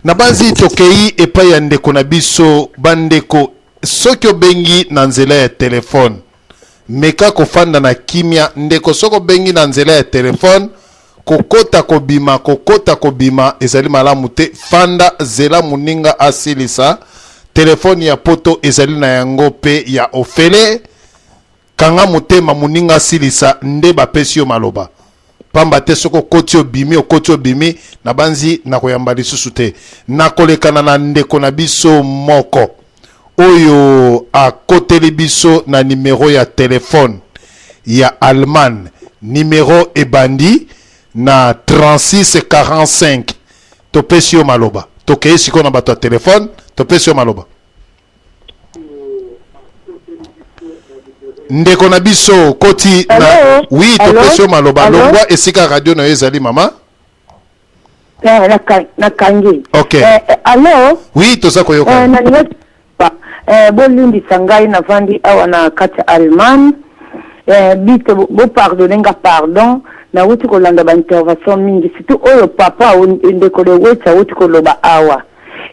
Nabanzi tokei epai ya ndeko na biso. Bandeko, soki obengi na nzela ya telefone, meka kofanda na kimia. Ndeko, soki obengi na nzela ya telefone, kokota kobima, kokota kobima ezali malamu te. Fanda, zela moninga asilisa. Telefone ya poto ezali na yango mpe ya ofele. Kanga motema, moninga asilisa nde bapesi yo maloba, pamba te soki okoti obimi, okoti obimi, nabanzi nakoyamba lisusu te. Nakolekana na ndeko na biso moko oyo akoteli biso na nimero ya telefone ya Allemagne. Nimero ebandi na 36 45. Topesi yo maloba. Tokei sikoyo na bato ya telefone. Topesi yo maloba, ndeko na biso koti na. Allô? Oui. Allô? Topesi yo maloba. Allô? Longwa esika radio na yo ezali, mama. Nakangi. Ok. Allô? Oui, toza koyoka. Nalingi bolimbisa ngai, navandi awa na kati ya Allemagne. Bite bopardonner nga, pardon. Nawuti kolanda baintervention mingi, surtout oyo papa ndeko Leweti awuti koloba awa.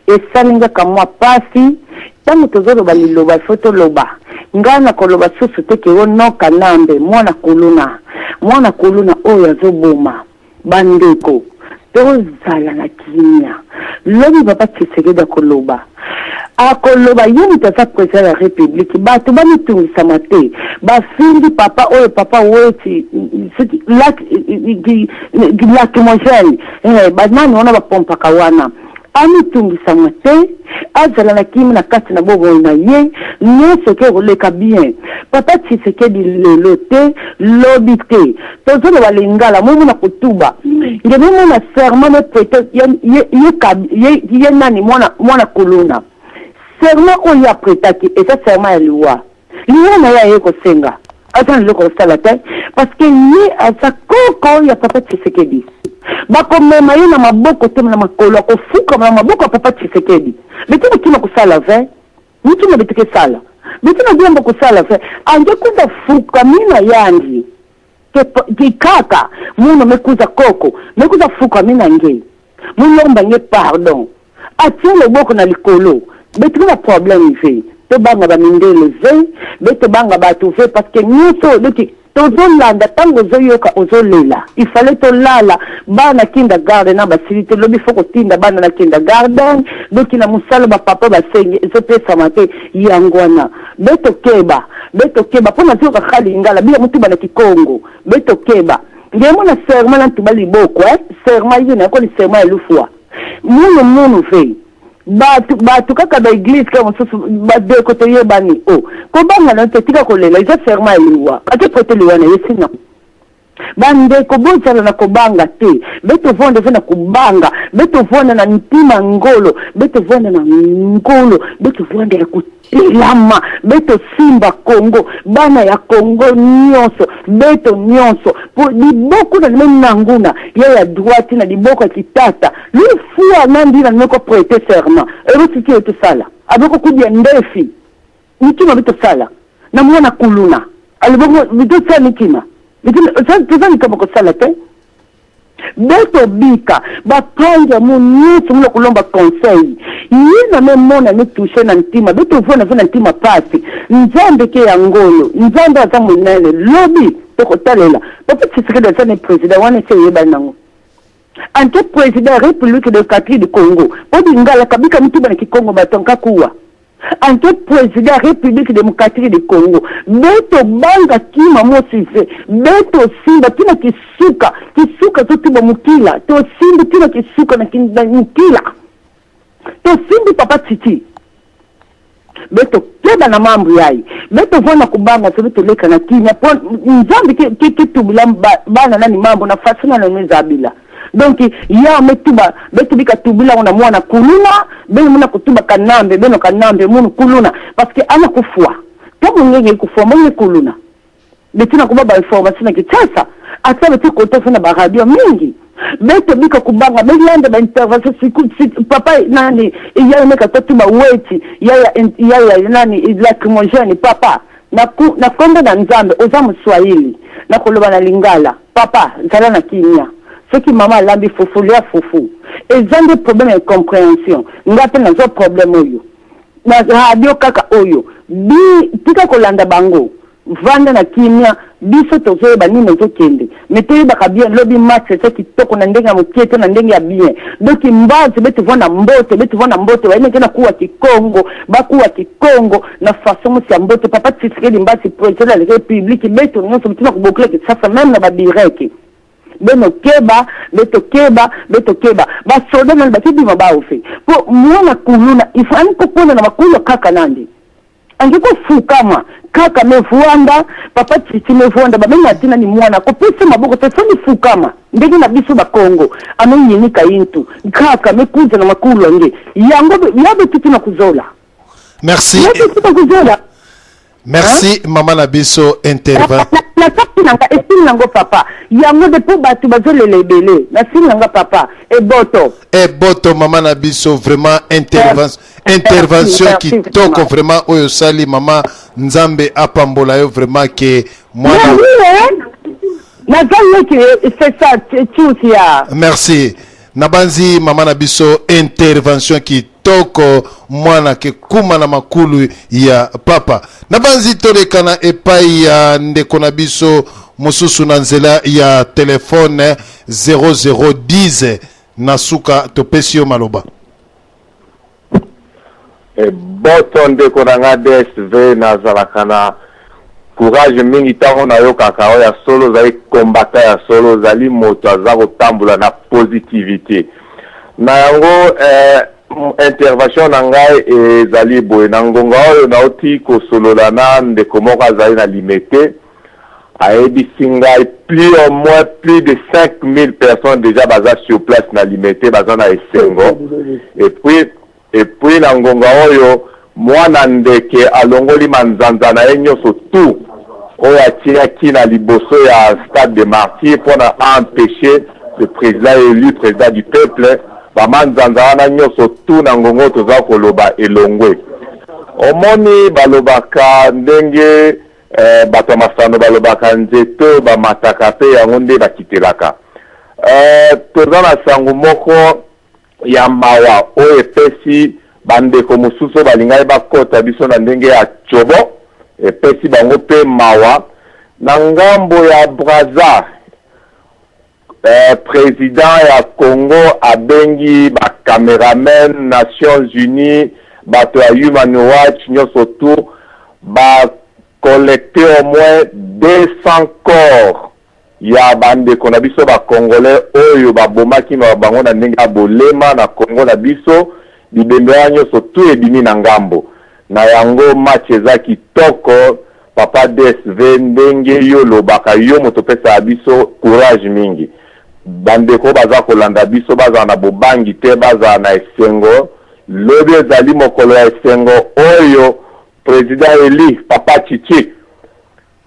Esali ngaka mwa pasi. Ntango tozoloba liloba, ifo toloba. Ngai na koloba susu te ke onoka nambe mwana kuluna, mwana kuluna oyo azoboma bandeko. Tozala na kimia. Lobi papa Tshisekedi akoloba, akoloba ye moto aza président ya République. Bato bamitungisama te. Bafindi papa oyo, papa Weti, soki lacrymogène, banani wana bapompaka wana. Amitungisama te, azala na kimia na kati na bomoi na ye. Nyonso eke koleka bien. Papa Tshisekedi lelo te, lobi te. Tozoloba lingala, momona kotuba nge momona serment me prêter ye nani, mwana kuluna. Serment oyo apretaki eza serment ya liwa. Liwa na ye aye kosenga, aza na eloko kosala te, parce que ye aza koko ya papa Tshisekedi. Bakomema ye na maboko te, na makolo. Akofukama na maboko ya papa Tshisekedi. Beti kokima kosala ve mitima, beti kesala, beti na diambo kosala ve ange kuza fukamina yandi ke kaka muno mekuza koko mekuza fukamina nge mulomba nge pardon, atie loboko na likolo. Beti na problème ve tobanga bamindele ve be tobanga bato ve, parce que nyonso doki tozolanda. Ntango ozoyoka, ozolela. Ifale tolala bana kindergarten na basili te. Lobi fo kotinda bana na kindergarten. Doki na mosala bapapa basengi ezopesama te. Yango wana be tokeba, be tokeba mpo nazoyoka kaka lingala bila motuba na kikongo. Be tokeba ngemo na serment na ntuba liboko, serment ye nayokoli serment ya lufua munu munu ve bato bato kaka baéglise kaka mosusu. Badeko toyebani o kobanga na te. Tika kolela, eza serment ya liwa. Ake prêter liwa na ye sina. Bandeko, bozala na kobanga te. Be tovanda eza na kobanga, be tovanda na ntima ngolo, be tovanda na ngolo, be tovanda ya kotelama, be tosimba Kongo. Bana ya Kongo nyonso, beto nyonso po liboko na lime nanguna ya ya droite na liboko ya kitata lufua na ndina moko prêter serment ebosiki oyo tosala aboko kudia ndefi mitima. Be tosala na mwana kuluna aloboko bitosala mitima, toza likambo kosala te. Be tobika bapangi yango nyonso mona kolomba conseil ye na me mona ne touche na ntima. Be tovona ve na ntima pasi. Nzambe ke ya ngolo, Nzambe aza monene. Lobi tokotalela papa Tshisekedi aza ne président wana esi eyebani nango ante président ya République démocratique du Congo, mpo lingala kabika mituba na kikongo bato nkakuwa ante président ya République démocratique du Congo. Be tobanga kima mosi ve be tosimba ntina kisuka kisuka totuba mokila, tosimbi ntina kisuka na mokila, tosimbi papa Titi. Be tokeba na mambo yaye, be tovanda kobanga soki toleka na kimia, mpo Nzambe ketubila bana nani mambo na façon na nano ezabila. Donc ya metuba betubika tubila ngo na mwana kuluna beno muna kutuba kanambe beno kanambe munu kuluna, parce que ana kufua ntango ngenge kufua monge kuluna. Betina kuba bainformation na Kinshasa, ata beti kota fe na baradio mingi. Betobika kubanga, belanda baintervention papa nani yaya meka totuba Weti yaya yaya nani lacrymogène. Papa, na kombo na Nzambe, oza moswahili, nakoloba na lingala. Papa, zala na kimia. Soki mama alambi fufu, lia fufu. Eza nde problème ya incomprehension. Nga pe nazwa problème oyo na radio kaka oyo. Bi tika kolanda bango. Vanda na kimia, biso tozoyeba nini ezokende. Mais toyebaka bien lobi match eza kitoko na ndenge ya mokie te na ndenge ya bien. Donc mbazi betu vanda mbote, betu vanda mbote baye neke na kuwa kikongo, bakuwa kikongo na façon mosi ya mbote. Papa Tshisekedi Mbazi president de la Republique betu nyonso bitina kobokela Kinshasa meme na ba bireke. Beno keba, beto keba, beto keba. Ba soldats nani bake bima ba ofe. Po mwana kuluna il faut ani kokonda na makolo kaka nandi. Ange kofukama kaka me vuanda papa titi me vuanda ba benga tina ni mwana kopesa maboko te foni fukama ndenge na biso ba kongo ame yinika intu kaka me kuza na makulu ange yango ya betutu na kuzola. Merci. Ya betutu na kuzola. Merci hein? Maman na biso intervent. Na saki na nga esili nango papa. Yango de po batu bazolela ebele. Na sili na nga papa. Eboto. Eboto maman na biso vraiment intervention intervention kitoko vraiment oyo sali maman Nzambe apambola yo vraiment ke mwana. Naza leki c'est ça tchuss ya. Merci. Nabanzi mama na biso intervention kitoko mwana ke kuma na makulu ya papa. Nabanzi tolekana epai ya ndeko na biso mosusu na nzela ya telefone 0010 na suka topesi yo maloba. Eboto ndeko na nga DSV, nazalaka na courage mingi ntango nayokaka oyo ya solo. Ozali combattant ya solo, ozali moto aza kotambola na positivité. Na yango intervention na ngai ezali boye: na ngonga oyo nauti kosolola na ndeko moko azali na Limete, ayebisi ngai plus au moins plus de 5000 personnes déjà baza sur place na Limete, baza na esengo. Et puis na ngonga oyo mwana ndeke alongoli manzanza na ye nyonso tout oyo atiaki na liboso ya Stade de Martyr mpona empêcher le président élu, président du peuple, bamanzanza wana nyonso tout na ngonga oyo toza koloba elongwe. Omoni, balobaka ndenge bato ya masano balobaka, nzete oyo bamataka mpe yango nde bakitelaka. Toza na sango moko ya mawa oyo epesi bandeko mosusu oyo balingaki bakɔta biso na ndenge ya tiobo, epesi bango mpe mawa. Na ngambo ya Braza, président ya Congo abengi bacameraman Nations Unies, bato ya Human Watch nyonso tout, bacollecte au moins 200 corps ya bandeko na biso bacongolais oyo babomaki bango na ndenge ya bolema na Congo na biso. Bibembe wana nyonso tout ebimi na ngambo na yango. Match eza kitoko. Papa DSV, ndenge yo olobaka, yo moto opesaka biso courage mingi. Bandeko baza kolanda biso bazala na bobangi te, bazala na esengo. Lobi ezali mokolo ya esengo oyo président élu papa Chichi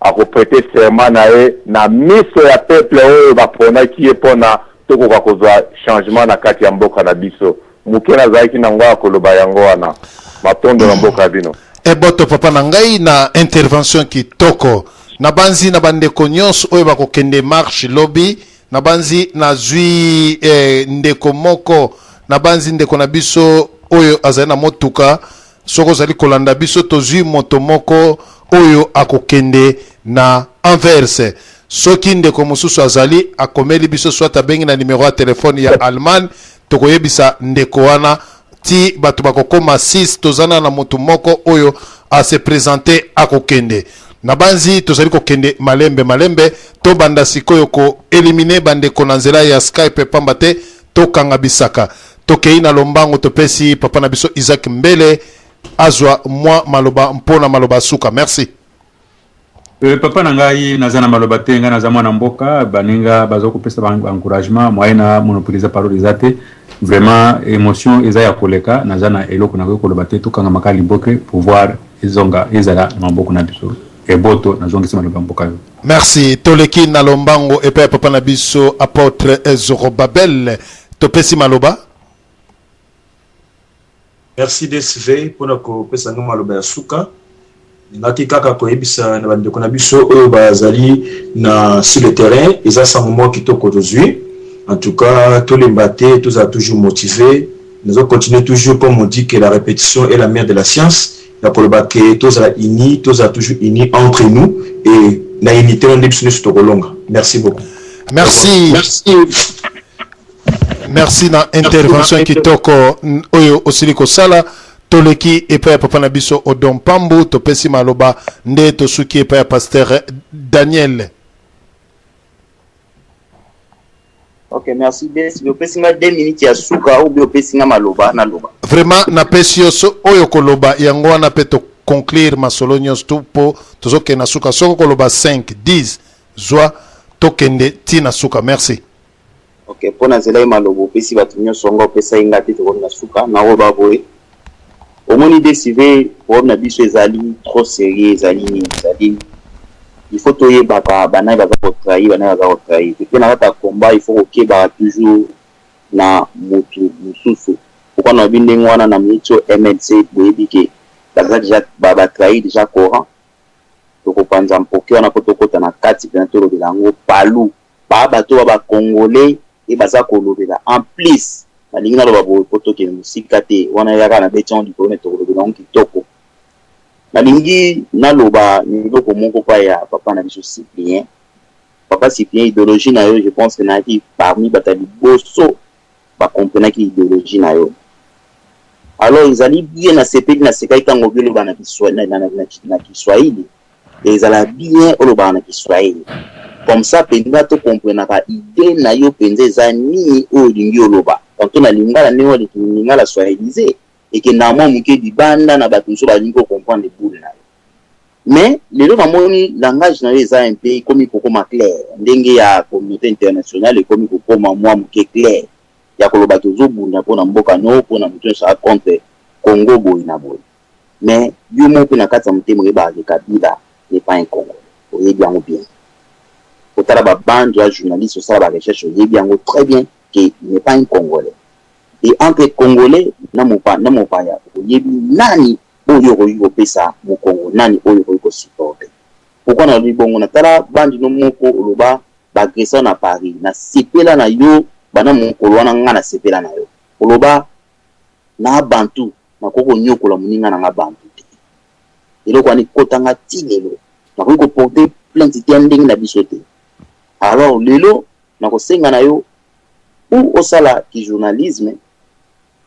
akoprêter serment na ye na miso ya peuple oyo baponaki ye mpona tokoka kozwa changement na kati ya mboka na biso. Moke nazalaki nango ya koloba yango wana. Matondo na mboka ya bino. Eboto papa na ngai na intervention kitoko. Nabanzi na bandeko nyonso oyo bakokende marche lobi, nabanzi nazwi ndeko moko, nabanzi ndeko na biso oyo azali na motuka. Soki ozali kolanda biso, tozwi moto moko oyo akokende na Anvers. Soki ndeko mosusu azali, akomeli biso soit abengi na numero ya telefone ya Allemagne, tokoyebisa ndeko wana ti bato bakokoma 6. Tozana na motu moko oyo ase présenter akokende. Nabanzi tozali kokende malembe malembe. Tobanda sikoyo koéliminer bandeko na nzela ya Skype, pamba te tokanga bisaka. Tokei na lombango, topesi papa na biso Isaac Mbele azwa mwa maloba mpona maloba suka. Merci. Papa na ngai, naza na maloba te. Ngai naza mwana mboka. Baninga baza kopesa baencouragement, moyen na monopoliser parole eza te. Vraiment émotion eza ya koleka. Naza na eloko nakoki koloba te. Tokangamaka liboke, pouvoir ezonga ezala na maboko na biso. Eboto, nazongisi maloba mboka yo. Merci. Toleki na lombango epai ya papa na biso apôtre Zorobabel, topesi maloba. Merci DSV mpona kopesa nga maloba ya suka. Ningaki kaka koyebisa na bandeko na biso oyo bazali na sur le terrain, eza sango moko kitoko tozwi. En tout cas, tolemba te, tozala toujours motivé. Nazo continuer toujours comme on dit que la répétition est la mère de la science. Ya koloba que tozala unis, tozala toujours unis entre nous et na unité wana nde biso nyonso tokolonga. Merci beaucoup. Merci. Merci. Merci na intervention kitoko oyo osili kosala. Toleki epai ya papa na biso Odon Pambu, topesi maloba nde tosuki epai ya pasteur Daniel. Ok, merci Des. Opesi nga 2 minutes ya suka ou bien opesi nga maloba naloba. Vraiment napesi yo so oyo koloba yango wana pe to conclure masolo nyonso tu po tozokende na suka. Soki okoloba 5, 10 zwa tokende ti na suka. Merci. Ok, mpo na nzela ye maloba opesi bato nyonso nga opesaki nga te, tokomi na suka. Nakoba boye, omoni DCV, problème na biso ezali trop sérieux, ezali nini? Ezali il faut toyebaka banani baza kotrahir, banani baza kotrahir te. Mpe na kati ya combat il faut kokebaka toujours na mutu mosusu. Pourquoi nalobi ndenge wana? Na minute oyo MLC boyebi ke baza deja ba trahir deja Coran. Tokopanza mpoke wana mpo tokota na kati mpenza tolobela yango palu. Ba bato ba ba congolais e baza kolobela en plus nalingi naloba boye mpo tokende mosika te, wana yaka na beti yango likolo me tokolobela yango kitoko. Nalingi naloba eloko moko pa ya papa na biso Cyprien. Papa Cyprien, idéologie na yo, je pense que nayaki parmi bato ya liboso bakomprenaki idéologie na yo. Alors ezali bien, nasepeli, nasekaki ntango obi oloba na, na, na, na, na Kiswahili. Ezala bien olobaka na Kiswahili comme ça penza to comprenaka idee na yo penza eza nini oyo olingi oloba. Tantot na lingala ndenge oleki lingala swahilise ekendaka mwa muke libanda na batu mosusu balingi ko comprendre boule na yo. Mais lelo namoni langage na yo eza un peu ekomi kokoma clair ndenge ya communaute internationale ekomi kokoma mwa muke clair ya koloba ke ozobunda pona mboka no pona mutu nionso aza contre Congo boye na boye. Mais yo moko pe na kati ya motema oyebaka ke Kabila n'est pas un congolais. Oyebi yango bien. Otala ba bande ya journaliste, osala ba recherche, oyebi yango très bien ke il n'est pas un congolais. Et entre congolais na mopa na mopaya oyebi nani oyo okoki kopesa mokongo, nani oyo okoki ko supporter. Pourquoi nalobi bongo? Natala bande no moko oloba ba agresseurs na Paris. Nasepela na yo banda mokolo wana nga nasepela na yo. Oloba Na bantu nakoki konyokola moninga na nga bantu te. Eloko wana ekota nga ti lelo. Nakoki ko porter plainte te ya ndenge na biso te. Alors lelo nakosenga na yo ou osala ki journalisme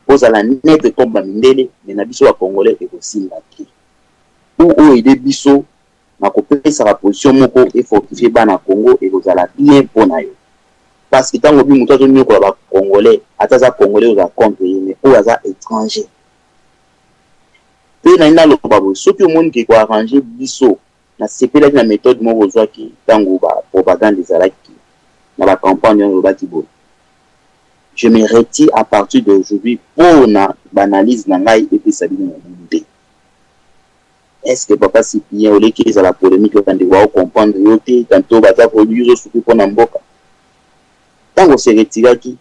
ozala neutre comme ba mindele mais na biso ba congolais ekosimba te. Ou o aider biso na kopesaka position moko e fortifier bana Congo ekozala bien po na yo. Parce que tango obi mutu azo niokola ba congolais ata aza congolais ozala contre ye mais oyo aza etranger. Pe nalingi naloba boye soki omoni ke ko arranger biso nasepelaki na methode moko ozwaki tango ba propagande ezalaki na ba campagne wana olobaki boye je me retire à partir d'aujourd'hui po na ba analyse na ngai epesa bino mobulu te. Est ce que papa Cyprien oleki ezala polemique ba ndeko bako comprendre yo te tantot baza ko yo ozo souffrir pona mboka tango o se retiraki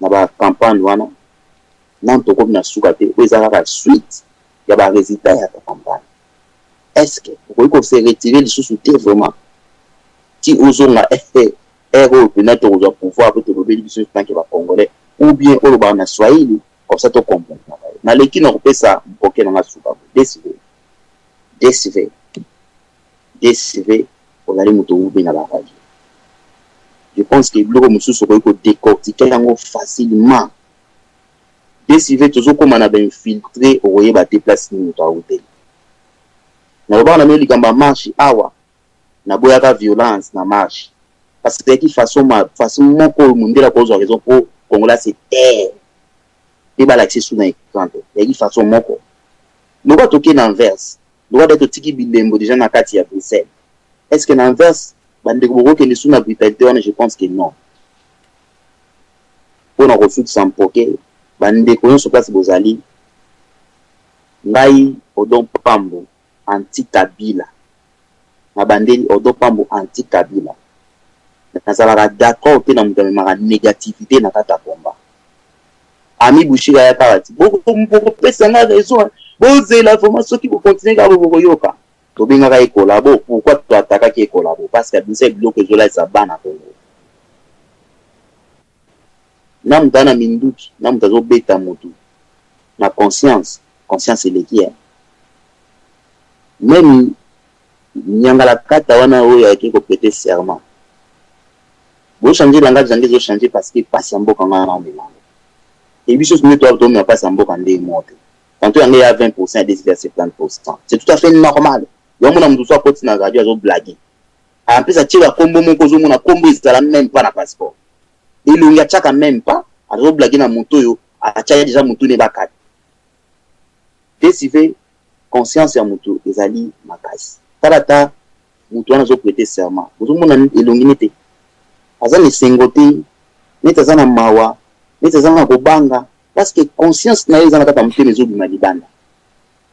na ba campagne wana nanu tokomi na suka te oyo eza kaka suite ya ba resultat ya campagne est ce que okoki ko se retirer lisusu te vraiment ti ozonga heure oyo pena tokozwa pouvoir pe tolobeli biso tant que ba congolais ou bien olobaka na swahili Comme ça to comprenaka yo. Naleki na kopesa mpoke na nga suka boye. DSV, DSV, DSV ozali moto owubi na ba radio. Je pense que biloko mosusu okoki ko decortiquer yango facilement. DSV tozokoma na ba infiltre okoyeba te place nini moto awuteli. Nalobaka na bino likambo ya marche awa, naboyaka violence na marche parce que ezalaki façon ma façon moko oyo mundele akozwa raison po congolais se taire pe balakisa esu na écran te. Ezalaki façon moko lokola toke na Anvers, lokola deja totiki bilembo deja na kati ya Bruxelles, est ce que na Anvers bandeko bokokende su na brutalité wana? Je pense que non. Pona kosukisa mpoke, bandeko nyonso place bozali, ngai Odon Pambu anti Kabila na bandeli Odon Pambu anti Kabila nazalaka d'accord te na moto amemaka negativite na kati ya combat. Ami Bushiri aya kaka ti bokopesa nga raison bozela vraiment soki bo continuer kaka bokoyoka. Tobengaka ye collabo pourquoi to attaquaki ye collabo parce que abimisa biloko ezolalisa bana Congo. Na moto aza na minduki, na moto azobeta motu na conscience, conscience eleki eh. Meme nyangalakata wana oyo ayaki ko preter serment, bo changer langage na nde ezo changer parce que pasi ya mboka nga na omema yango. Et biso nde to tomema pasi ya mboka nde moko te. Tantot ya nga eya 20% ya Desire ya 70%. C'est tout à fait normal. Yango mona moto so akoti na radio azo blaguer. En plus atie ba kombo moko ozomona kombo ezala meme pas na passeport. Elongi atiaka meme pas, azo blaguer na moto oyo atia dejà mutu ne bakata. Desive conscience ya mutu ezali makasi. Tala ata mutu wana azo preter serment, bozo mona elongi ne te? Aza na esengo te, neti aza na mawa, neti aza na kobanga parce que conscience na ye eza na kati ya motema ezo bima libanda.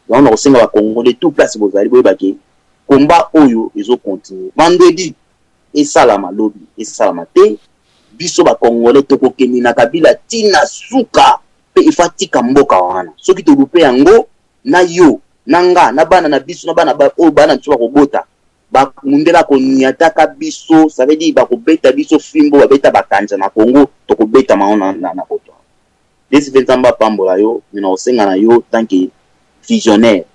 Yango nako senga ba congolais tout place bozali boyeba ke combat oyo ezo continuer. Vendredi esalama lobi esalama te, biso ba congolais toko kende na Kabila ti na suka pe il faut atika mboka wana. Soki to louper yango na yo na nga na bana na biso na bana oyo bana biso bakobota ba mundele ako niataka biso, ça veut dire bako beta biso fimbo babeta ba kanja na Congo, toko betama yango na, na, na poto. DSV Nzambe apambola yo, mais nakosenga na yo tant que visionnaire,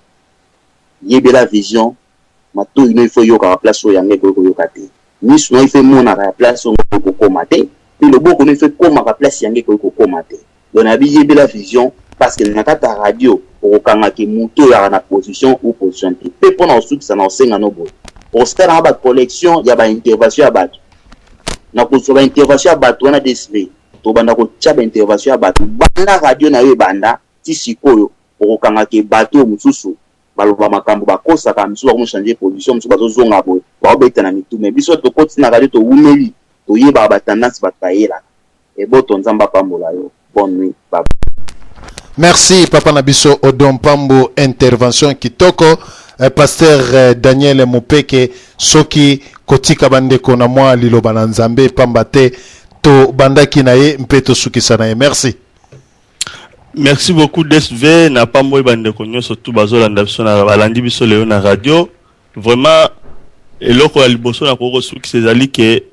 yebela vision, matoyi no il faut eyokaka place oyo yanga ekoki koyoka te, misu na yo il faut emonaka ya place oyo nga ekoki kokoma te, pe loboko no il faut ekomaka place yanga ekoki kokoma te. Donc nabi yebela vision parce que na kati ya radio okokanga ke mutu oyo ayaka na position ou position te. Pe pona kosukisa nakosenga no boye, okosala nga ba collection ya ba intervention ya batu, nakozua ba intervention ya batu wana DSV, tobanda kotia ba intervention ya batu banda radio na yo ebanda ti sikoyo, okokanga ke batu oyo mosusu baloba makambo bakosaka, misusu bakomi changer position, misusu bazozonga boye, baobeta na mitu, mais biso tokoti na radio towumeli, toyebaka ba tendance batu bayelaka. Eboto Nzambe apambola yo, bonne nuit bye. Merci papa na biso Odon Pambu intervention kitoko. Pasteur Daniel Mupeke soki kotika bandeko na mwa liloba na Nzambe pamba te tobandaki na ye mpe tosukisa na ye. Merci. Merci beaucoup DSV na pamboli bandeko nyonso tu bazolanda biso na balandi biso lelo na radio. Vraiment eloko ya liboso na kosukisa ezali ke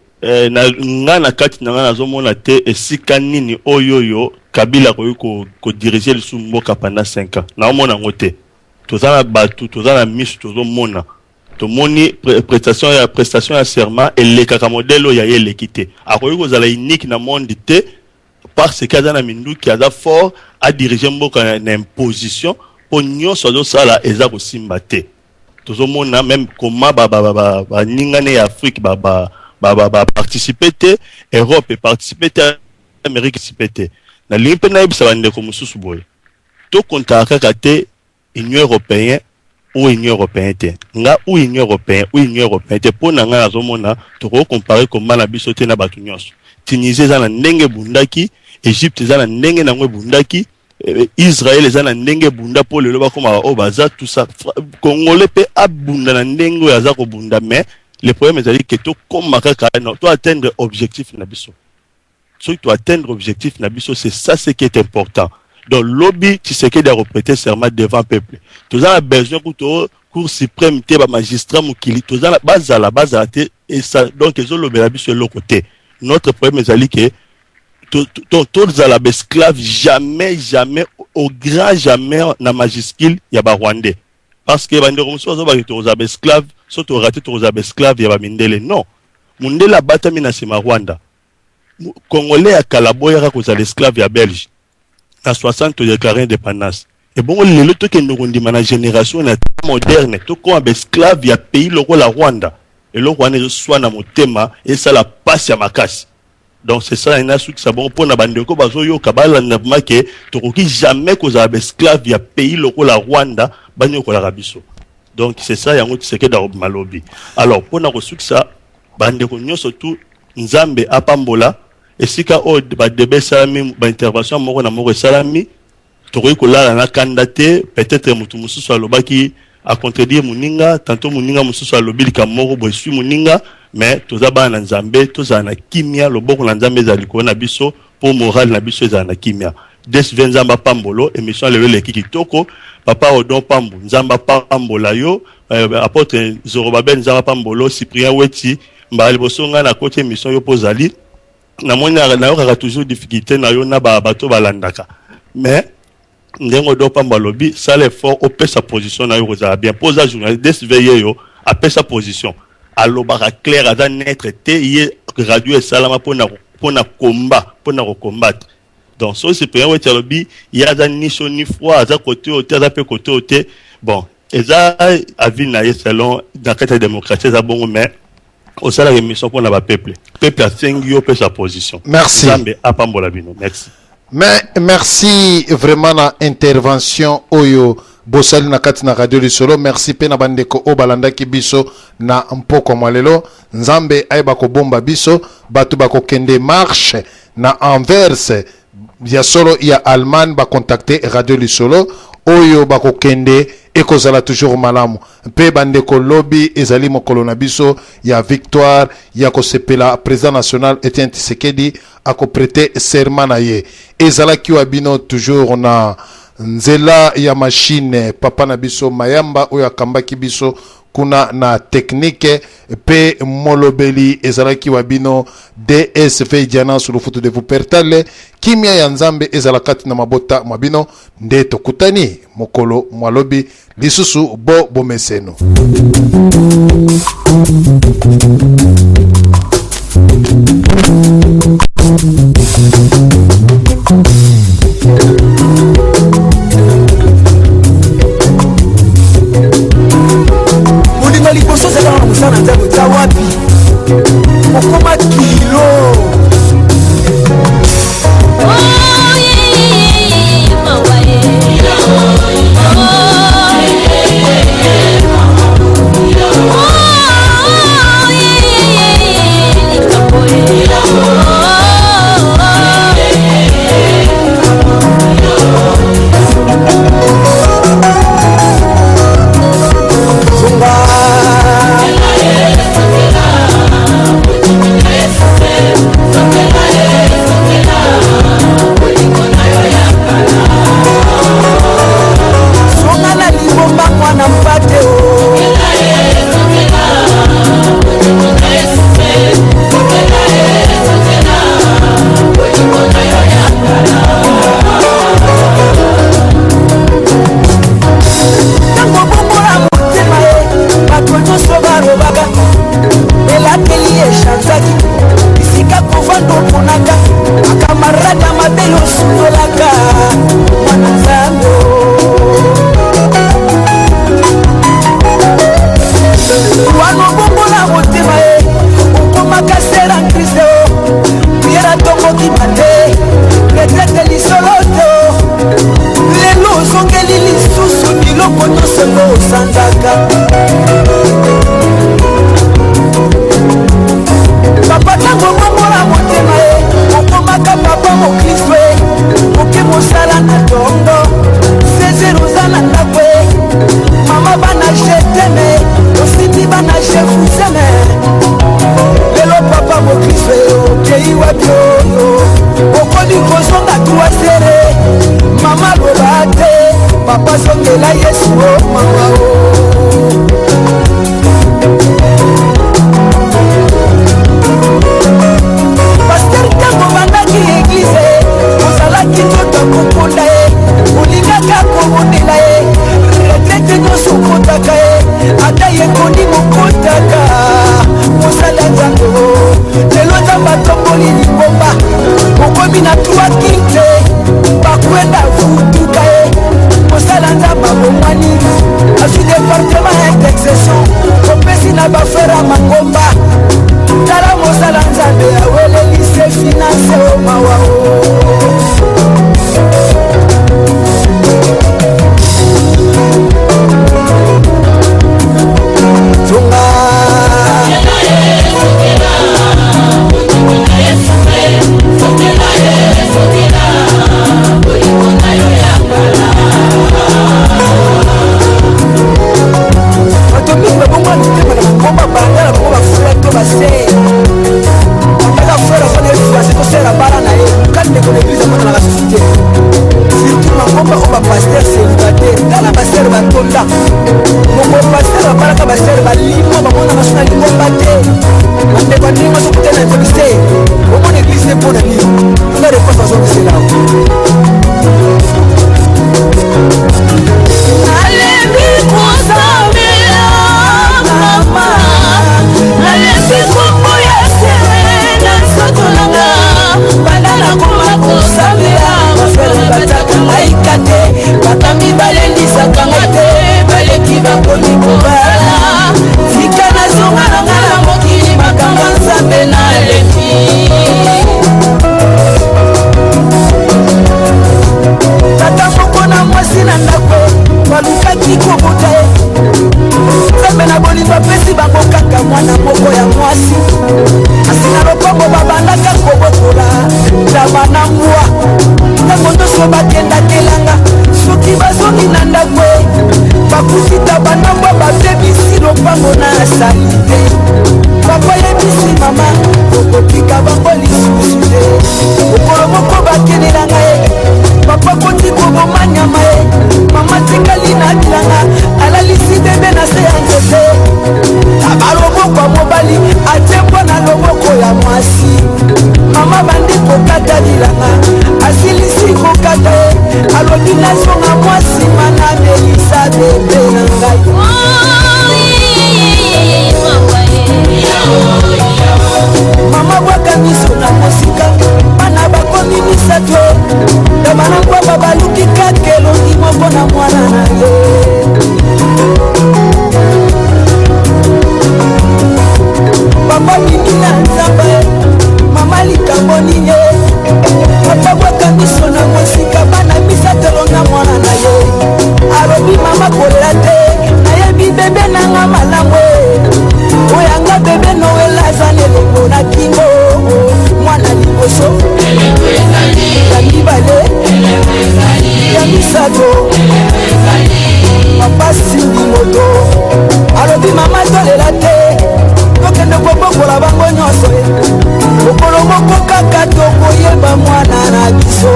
na nga na kati na nga nazomona te esika nini oyo oyo Kabila akoki ko diriger lisusu mboka pendant 5 ans. Naomona yango te. Toza na batu, toza na misu, tozomona. Tomoni prestation ya serment elekaka modèle oyo ya ye eleki te. Akoki kozala unique na monde te parce que aza na minduki, aza fort, a diriger mboka na imposition po nyonso azosala eza kosimba te. Tozomona même comment baninga ne ya Afrique ba participer te, Europe e participer te, Amérique participer te. Nalingi mpe nayebisa bandeko mosusu boye, tokontaka kaka te Union européenne ou Union européenne te. Nga ou Union européenne ou Union européenne te, mpo na nga nazomona tokoki comparer combat na biso te na bato nyonso. Tunisie eza na ndenge ebundaki, Egypte eza na ndenge nango ebundaki, Israël eza na ndenge ebunda mpo lelo bakoma oyo baza tout ça. Congolais mpe abunda na ndenge oyo aza kobunda, mais le problème ezali ke tokoma kaka to atteindre objectif na biso. Soki to atteindre objectif na biso, c'est ça ce qui est important. Donc lobi Tshisekedi a prêter serment devant peuple. Toza na besoin kuto Cour suprême te, ba magistrat mokili toza na bazala bazala te, et ça donc ezolobela biso eloko te. Notre problème ezali ke tozala ba esclave jamais, jamais, au grand jamais na majuscule ya ba Rwandais. Parce que bandeko mosusu bazobaki tokozala ba esclave, so to rater tokozala ba esclave ya ba mindele. Non, mundele abatami na nsima Rwanda. Congolais ya kala boyaka kozala esclave ya Belge na 60 to déclarer indépendance. Ebongo lelo tokende kondima na génération na moderne tokoma ba esclave ya pays lokola Rwanda. Eloko wana ezoswa na motema, esala pasi ya makasi. Donc c'est ça nasukisa bongo mpona bandeko bazoyoka balanda vraiment ke tokoki jamais kozala ba esclave ya pays lokola Rwanda banyokolaka biso. Donc c'est ça yango Tshisekedi akobima lobi. Alors mpona kosukisa bandeko nyonso tu, Nzambe apambola esika oyo ba débat esalami, ba intervention moko na moko esalami, tokoki kolala na kanda te. Peut-être motu mosusu alobaki a contredire moninga, tantôt moninga mosusu alobi likambo moko boye esui moninga, mais toza bana na Nzambe, tozala na kimia, loboko na Nzambe ezala likolo na biso mpo morale na biso ezala na kimia. DSV Nzambe apambolo, émission lelo eleki kitoko. Papa Odon Pambu, Nzambe apambola yo. Apôtre Zorobabel, Nzambe apambolo. Cyprien Weti, mbala liboso ngai nakoti émission yo mpo ozali. Namoni nayokaka toujours difficulté na yo na bato balandaka. Mais ndenge Odon Pambo alobi, sala effort opesa position na yo, kozala bien mpo oza journaliste. DSV ye yo apesa position, alobaka clair, aza neutre te. Ye radio esalama mpona combat, mpona kocombattre. Donc soki Cyprien Weti alobi ye aza ni chaud ni froid, aza côté oyo te, aza mpe côté oyo te, bon, eza avis na ye selon na kati ya démocratie, eza bongo. Mais osalaka émission mpona bapeuple, peuple asengi yo opesa position. Merci. Nzambe apambola bino, merci. Mais merci vraiment na intervention oyo bosali na kati na radio Lisolo. Merci mpe na bandeko oyo balandaki biso na mpoko mwa lelo. Nzambe ayeba kobomba biso. Bato bakokende marche na Anvers ya solo ya Allemagne, bacontacte radio Lisolo. Oyo bakokende, ekozala toujours malamu. Mpe bandeko, lobi ezali mokolo na biso ya victoire, ya kosepela. Président national Etienne Tshisekedi akoprêter serment na ye. Ezalaki wa bino toujours na nzela ya machine, papa na biso Mayamba oyo akambaki biso kuna na technique, mpe molobeli ezalaki wa bino DSV Diana Sulufutu de Vupertale. Kimia ya Nzambe ezala kati na mabota mwa bino. Nde tokutani mokolo mwa lobi lisusu bo bomeseno. Bolingo liboso ozalaka na mosala na Nzambe, oza wapi? Okoma kilo. Zonga. Zonga na libomba, mwana mpate o. Ntango bongola motema ye, bato nyonso balobaka elakeli echanzaki bisika kovanda, oponaka bakamarade ya mabe, osundolaka mwana Nzambe. Wana obongola motema ye, okomaka sœur en Christ o, prière atongokima te, retraite lisolo te. Lelo ozongeli lisusu biloko nyonso ngo osanzaka. Papa, ntango obongola motema ye, okomaka papa mokristo ye, oke mosala na ntongo, 16 oza na ndako ye. Mama, bana je t'aime, osimbi bana je vous aime. Lelo papa mokristo ye, okei wapi? Oyo okomi kozonga 3 heures. Mama, loba te. Papa, zongela Yesu o, mama o. Pasteur, ntango bandaki église, ozalaki nzoto kokonda ye, olingaka kobondela ye, retraite nyonso okotaka ye, ata yekoni mokotaka mosala Nzambe o. Lelo Nzambe atomboli lingomba, okomi na trois culte, bakwenda futuka ye. Mosala Nzambe abomwani, azwi département ya intercession, opesi na bafrère ya mangomba. Tala, mosala Nzambe aweleli se finance o, mawa o. Zonga. Bato mingi babongola mitema na mangomba, banda na bango bafrère to basœur. Bandaka frère afana ye fiancé to sœur, abala na ye. Luka ndeko na église amonanaka susu te, surtout mangomba oyo bapasteur célibataire. Tala basœur batonda moko, pasteur abalaka basœur balimwa, bamonaka so na lingomba te. Bandeko ya ndenge soki te na nzambe se omona église. Tata moko na mwasi na ndako balukaki kobota ye. Nzambe na bolingo apesi bango kaka mwana moko ya mwasi. Kasi na lopango babandaka kobokola ntaba na mbwa. Ntango nyonso bakendaka elanga, soki bazongi na ndako bakuti taba na mbwa babebisi lopango na salite. Papa yebisi mama okopika bango lisusu te. Mokolo moko bakenelanga ye, papa koti koboma nyama ye, mama tikali na bilanga, alalisi bebe na se ya nzete. Aba loboko ya mobali atie mbwa na loboko ya mwasi. Mama bandi kokata bilanga, asilisi kokata ye, alobi nazonga mwa nsima namelisa bebe na ngai. Mama bwaka miso na mosika, bana bakomi misato, na bana ngwamba baluki kaka elongi moko na mwana na ye. Papa bimi na nzamba, mama likambo nini? Papa bwaka miso na mosika, bana misato elonga mwana na ye. Alobi mama kolela te, nayebi bebe nanga malamu, oyanga bebe Noela aza na elembo na kingo. Mwana liboso, ya mibale, ya misato, papa simbi moto. Alobi mama tolela te, tokende kobokola bango nyonso, mokolo moko kaka tokoyeba mwana na biso.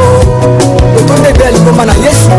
Totonde mpe ya likomba na Yesu.